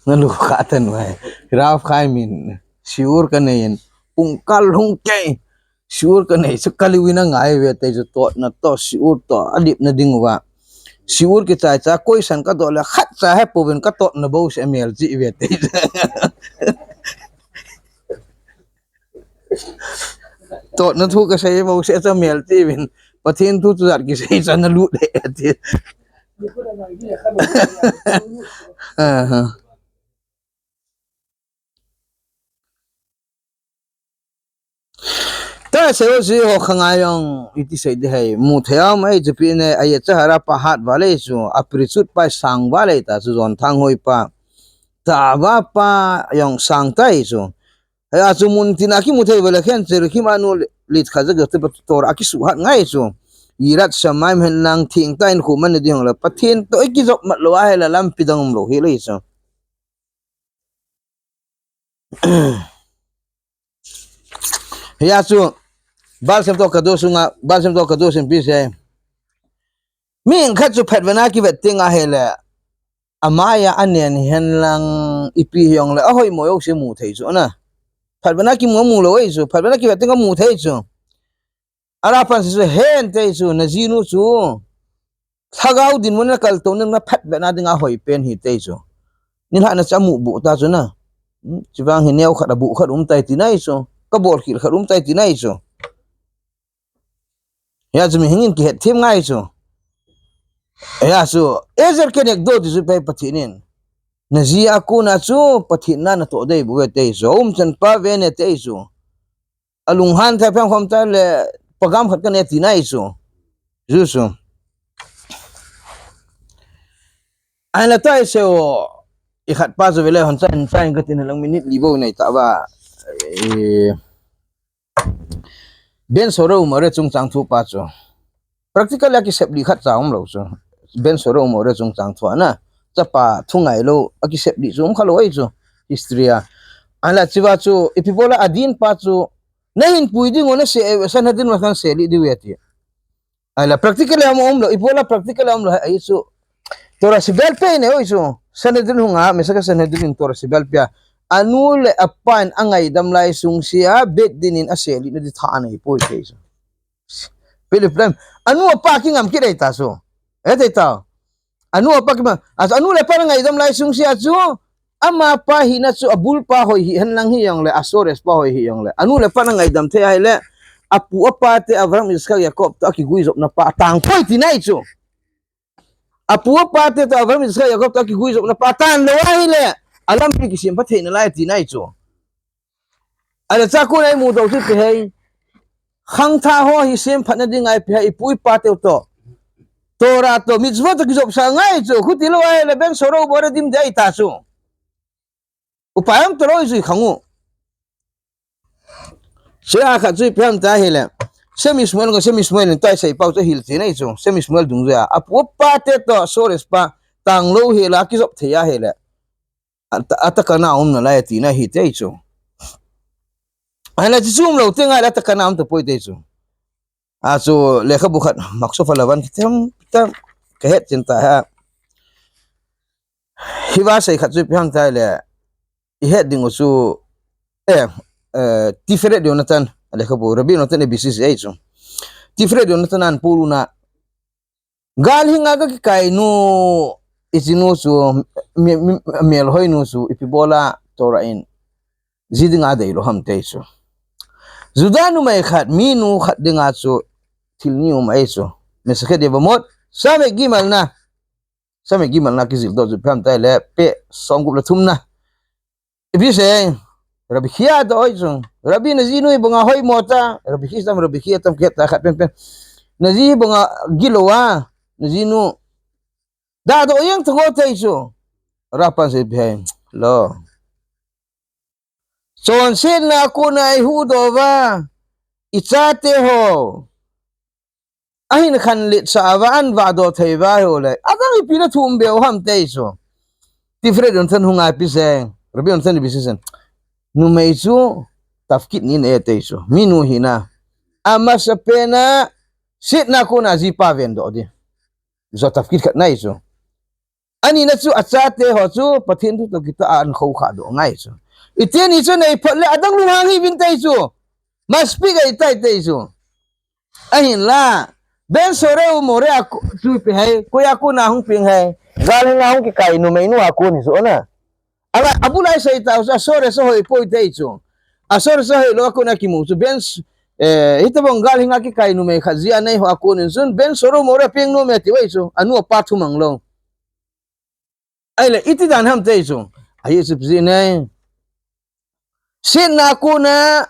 Na lu kha tan vai. Rav Chaim in shiur ka nei in. Pung kal hung kei. Shiur ka nei chu ka liu in a ngai ve ati chu totna toh shiur toh a dipna ding uva. Shiur kichai cha koi san ka doh le khat cha he pouvin ka totna bouseh a mel chih ve ati chu. Totna thu ka sei bouseh cha mel chih vin. Pathen thu chu jat kisei cha na lut le ati. Aha. Ta seo si ho khanga jong iti sei di hai. Mu thei a um e chu ipi ne a Yetzer Hara pa hat val e chu. A priesthood pa sang val e ta chu John Thanghoi pa. Tava pa jong sang tai chu. Hia chu mun tina kimu thei val e khen Cheruvim anu lit kha ja ga te pa Torah a kisuhat ngai chu. Yirat Shamayim hen lang thing ta in khu man di hong le Pathen toh i kijop mat lou a hila lampi dang um lou hi le chu. Hia chu, Baal Shem Tov Kadosh sunga, Baal Shem Tov Kadosh in ipi sei. Mi khat chu phatvet na kivet teng ahile, amai a anen hen lang ipi hijong le, ahoi mo jouse mu thei chu na. Phatvet na kimu mu lou e chu, phatvet na kivet teng a mu thei chu. Ara pan si chu hen ati chu, na jinu chu. Lhagao dinmun a kaltou na phatvet na dinga hoi pen ahi ati chu. Nilhah na cha mu bu ta chu na. Hmm, chuvang hi neo khat a bu khat um tai ti nai chu. Ka bol khel khat um tai ti nai chu. Hia chu mihing in kihet them ngai chu. Hia chu, Ezer Kenegdo ti chu pe Pathen in. Na ji a kona chu, Pathen na na toh dei bu ve ati chu. Um chan pa ve ne ati chu. Alunghan thei phem khom ta le pagam khat ka ne ti nai chu. Ju chu. Ai la tai se o. I khat pa chu vele hon chan chan ka tin lang minute li bo nei ta va. Eh, Ben Sora Umore chungchang thu pa chu. Practical a kisep li khat cha um lou chu. Ben Sora Umore chungchang thu a na. Chapa thu ngai lou a kisep li chu um kha lou ai chu. History a. Ai la chiva chu ipi bola adin pa chu. Na hin pui ding u na se, Sanhedrin va kan se li diu ya ti. Ai la practical a um lou, ipi bola practical a um lou, ai chu. Torah sibel pe ne oi chu. Sanhedrin hung a, mesa ka Sanhedrin Torah sibel pe a. Anu le apa in a ngaidam lai sung sia, Beit Din in a se li na di tha nei poi thei chu. Philip Lam, anu apa kingam kit ei ta chu. E thei ta. Anu apa kima, a, anu le apa na ngaidam lai sung sia chu, ama pa hina chu abul pa hoi hi hen lang hijong le, a source pa hoi hijong le. Anu le apa na ngaidam thei ahile, apu apa te Abraham, Yitzchak, Yaakov toh a kigui jopna pa, atang poi ti nai chu. Apu apa te toh Abraham, Yitzchak, Yaakov toh a kigui jopna pa, atan lou ahile, alampi kisem pha thei nalai ti nai chu. Ala cha kon a i mu doh chu ipi ham. Khangthah ho hi semphatna ding a ipi ham, i pu i pa teu toh. Torah toh, mitzvot toh kijop sah ngai chu, khuti lou ahile Ben Sora Umore dim dei ta chu. Upai um talou i chu i khang u. Sia khat chu ipi ham ta ahile. Shem Ishmael, Shem Ishmael in tai sei pau chu ahil thei nai chu. Shem Ishmael dungjuia apu apa te toh Sores pa, tanglou hela kijop thei ahile, ata, atakana um nalai tina hite chu. Ahile chu chu umlou teng ahile atakana um tapoi te chu. Achu lekhabu khat Mark Sofalavan kitem tam kahet chin ta ha. Hiva sei khat chu ipi ham tile, ihet ding u chu, eh, eh, Tiferet Yonatan, lekhabu Rabbi Yonatan A B C C A chu. Tiferet Yonatan an puluna, gal hinga kakikainu, ichinu chu, mi, mi, melhoinu chu ipi bola Torah in ji dinga deilou ham te chu. Juda numei khat, minu khat dinga chu thil ni um ahi chu. Masekhet Yevamot, Sameh Gimalna. Sameh Gimalna kijil doh chu ipi ham tile, peh somgup le thumna. Ipi sei, Rabbi Chia toh ahi chu. Rabbi, najinu hi banga hoimo ta. Rabbi Chia tam, Rabbi Chia tam, kihet ta khat penpen. Naji hi banga gilou a, najinu. Dadoh jeng thei ngot te chu. Rapan sei ipi ham. Lo. Chonsetna a kona ihuhdoh uva, ichate ho ahin khanletsah uva, ahin vahdoh thei uva ahile, adang ipi nathu um be u ham te chu. Tiferet Yonatan hunga ipi sei, Rabbi Yonatan A B C C A. Numei chu tafkit ni nei te chu. Minu hina. Amasapen a, setna a kona ajipa vendoh ding. Chu tafkit khat ahi chu. Anina chu achate ho chu Pathen thu toh kitoh a ahin khoukhah doh ngai chu. Hiti ni chu nei phot le adang lunghang hih uvin te chu. Maspik ahi tai te chu. Ahinla, Ben Sore u More a ko-, chu ipi ham, koi a kona hung peng ham. Gal hinga hung kikai numeinu a kon hi chu na. Ala, abul a isei tau chu, a Sores a hoipoi te chu. A Sores a hoilou a kona kimu chu, Ben S-, eh, hitobang gal hinga kikai numei khat ji anei ho a konin chun, Ben Sore u More a peng nom e ati uve chu, anu apa thumang lou. Ahile, iti dan ham te chu. Ahi chu ipi jeh ham. Setna a kona,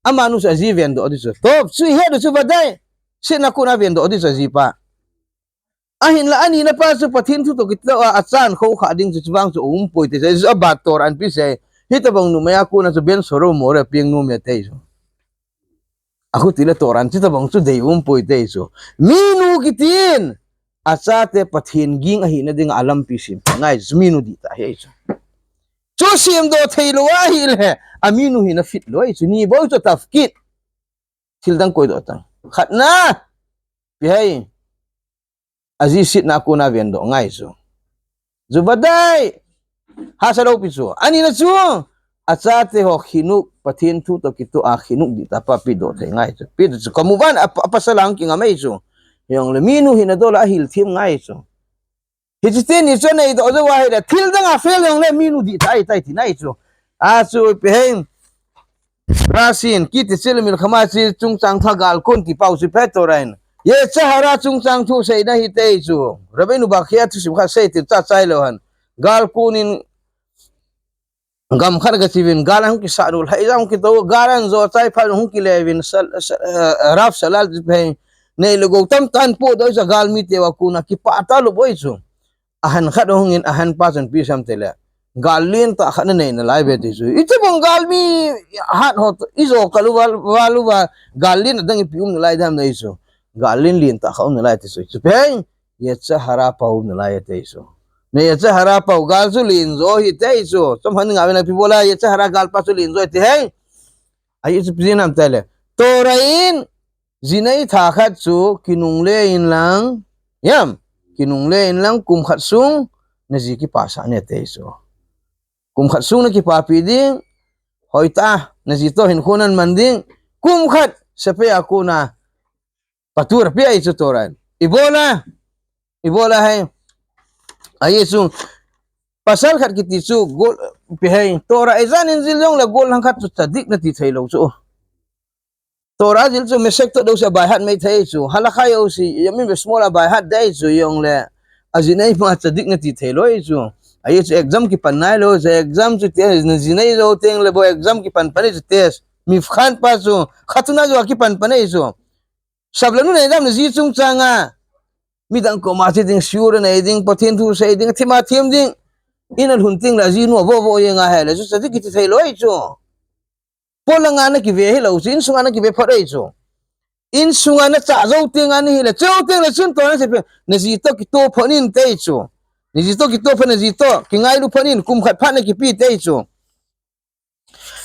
amanu chu aji vendoh ding chu. Toh, chu ihet u chu vadai. Setna a kona vendoh ding chu ajipa. Ahinla, anina pa chu Pathen thu toh kitoh a, achan khoukhah ding chu, chuvang chu aumpoi te chu. Abat Torah in ipi sei. Hitobang numei a kona chu Ben Sore u More a peng nom e ati chu. Achuti le Torah in chutobang chu dei umpoi te chu. Minu kitin, achate Pathen ging ahina dinga alampi sem ngai chu, minu dihtah ahi chu. Chu semdoh theilou ahile, aminu hina fit lou ahi chu, ni bou chu tafkit. Thil dang koidoh tang. Khatna, ipi ham. Aji setna a kona vendoh ngai chu. Chu vadai. Hahsa lou pi chu. Anina chu. Achate ho khinuk, Pathen thu toh kitoh a khinuk dihtah pa pedoh thei ngai chu. Pedoh chu. Kamuvan a, a pasal a hung kingam ahi chu. Hijongle minu hina dol a ahil them ngai chu. Hiche teni chu anei doh jou ahile, thil dang a fail jongle minu dihtah ahi tai tina ahi chu. Achu ipi ham. Rashi in, Ki Tetzeh LeMilchama chi chungchang thu a gal kon ti pau chu ipi ham Torah in. Yetzer Hara chungchang thu seina ahi te chu. Rabbeinu Bachya thusim khat sei tir cha chai lou hen. Gal konin gam khat gache uvin, gal ahung kisat u, lhai jong hung kitou, gal ahin jo chai phat hung kile uvin, sal-, sa-, eh, Rav Salal ti pen, nei le gou tamtah in podoh chu galmi te a kona kipah talou bou chu. Ahan khat ahung in, ahan pa chun ipi asei em itile, gal lentah khat nanei nalai uve ti chu. Itobang galmi hat ho, ijo kal uva, val uva, gal len adang ipi um nalai dem ti chu. Gal len lentah khat um nalai ti chu. Chu pen, Yetzer Hara pa um nalai ati chu. Nei Yetzer Hara pa u gal chu len jo ahi ti chu. Chomkhat ngah uvin ipi bola Yetzer Hara gal pa chu len jo ahi ti ham. Ahi chu ipi jeh ham itile, Torah in jinei tha khat chu kinungle in lang, hiam, kinungle in lang kum khat sung naji kipasah in ati chu. Kum khat sung nakipapi ding, hoitah a naji toh hinkho naman ding, kum khat sepai a kona Patur api ahi chu Torah in. Ibola, ibola ham. Ahi chu, pasal khat kiti chu, gol, ipi ham, Torah ijat in jil jongle gollhang khat chu tzadik nati thei lou chu. Torah jil chu mesek toh dou se by heart mai thei chu. Halakha jouse, yamin veshmol a by heart dei chu jongle. Ajinei ma tzadik nati thei lou chu. Ahi chu exam kipan nailou, chu exam chu ti, najinei jou teng le bou exam kipan pan ahi chu test. Mivkhan pa chu, khatuna jou a kipan pan ahi chu. Sabla nu nei dam naji chungchang a. Midang koma che ding, shiur nei ding, Pathen thu sei ding, thima them ding. In alhun teng le ajinu avovo jeng ahile, chu tzadik kiti thei lou ahi chu. Polang a nakive hilou chu, insung a nakive phot ahi chu. Insunga nachah jou teng ahile, chujou teng le chun tua nasei pen, naji toh kitoh phat in ati chu. Naji toh kitoh phat, naji toh kingailu phat in, kum khat phat nakipe ati chu.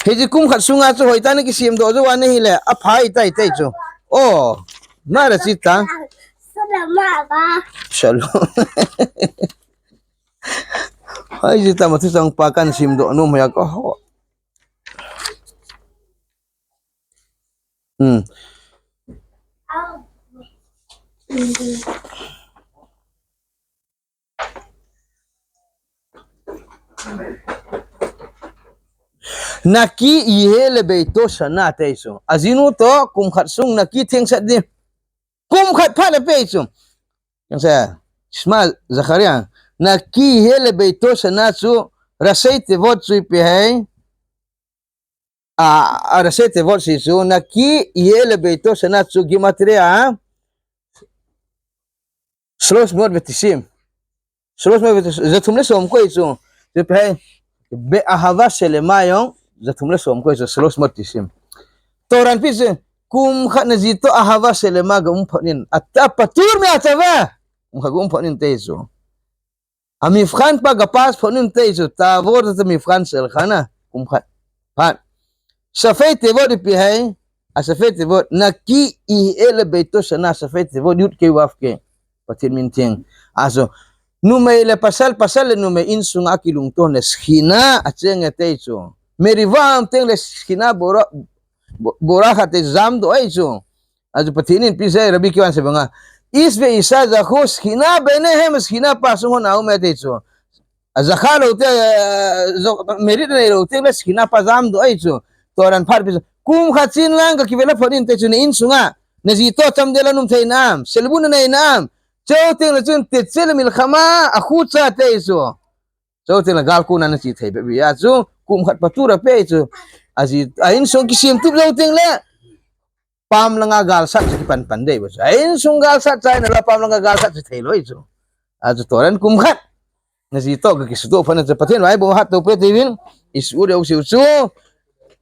Hiche kum khat sunga chu hoitah in nakisemdoh jou ahile, aphai tai ati chu. Oh, nala chi ta. Shalom. Hai, jita ma thuchang pa kahin semdoh nom hi a ka ho. Hmm. Naki iheh lebeito shana ati chu. Ajinu toh kum khat sung naki thengsel ding. Kum khat phat le ape chu. Yang sa, Shema Zakaria. Naki iheh lebeito shana chu, ראשי תיבות chu ipi ham. A, a ראשי תיבות chu, naki iheh lebeito shana chu גימטריא שלוש מאות ותשעים. שלוש מאות ותשעים, jathum le som koi chu. Chu ipi ham, באהבה שלמה jong, jathum le som koi chu, שלוש מאות ותשעים. Torah in ipi asei, kum khat naji toh אהבה שלמה ga um phat in, אתה פטור מהצבא. Kum khat ga um phat in ati chu. המבחן pa ga pass phat in ati chu, תעבור את המבחן שלך na, kum khat. Phat. ראשי תיבות ipi ham, a ראשי תיבות, נקי יהיה לביתו שנה, ראשי תיבות, י"ק ו"ק. Pathen min theng. Aso, numei le pasal, pasal le numei insunga kilungtoh le שכינה acheng e ati chu. מריבה um teng le שכינה בורחת, bo-, בורחת ati jamdoh ahi chu. Ajo Pathen in ipi asei, Rabbi Akiva in asei banga, איש ואשה זכו שכינה ביניהם, שכינה pa sung hon aum e ati chu. A zakha lou teng, a, zo-, merit neilou teng le שכינה pa jamdoh ahi chu. Torah in phat ipi asei, kum khat chin lang ga kive le phat in ati chu, na insunga. Naji toh chamdel a na um thei nam, selbun nanei nam. Chujou teng le chun תצא למלחמה החוצה ati chu. Chujou teng le gal kona nache thei bep ahi a chu, kum khat פטור ahi chu. Aji, a insung kisemtup jou teng le, pam langa galsat chu kipan pan ding ahi chu. A insung galsat chai nalai, pam langa galsat chu theilou ahi chu. Ajo Torah in kum khat naji toh ga kisutoh phat na chu, Pathen vaipoh hatah in peh uvin, isuh diu seiyu chu.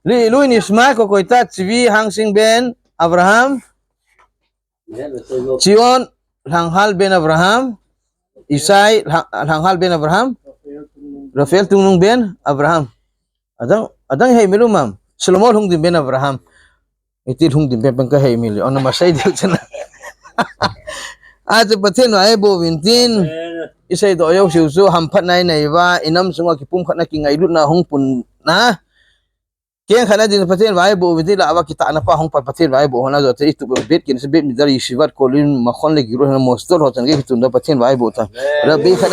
לעילוי נשמת, ko koi ta, צבי חנגסין בן אברהם, ציון חנגהאל בן אברהם, ישי חנגהאל בן אברהם, רפאל תמנון בן אברהם. Adang, adang heimil um am? שלמה חנגדין בן אברהם. Iti Xandim pen pen kaheimil e, ona masei diu chana. Achu Pathen vaipoh uvin tin, iseidoh jouseu chu hamphatna inei uva, inam sunga kipumkhatna kingailutna hung pun na. Kengkhatna din Pathen vaipoh uvin tin, lah uva kitahna pa hung pan Pathen vaipoh hon ajo te itu bet kin se bet midar yeshivat kolin makhon le girot hon mostor ho chan ge kitun da Pathen vaipoh ta. Rabbi khat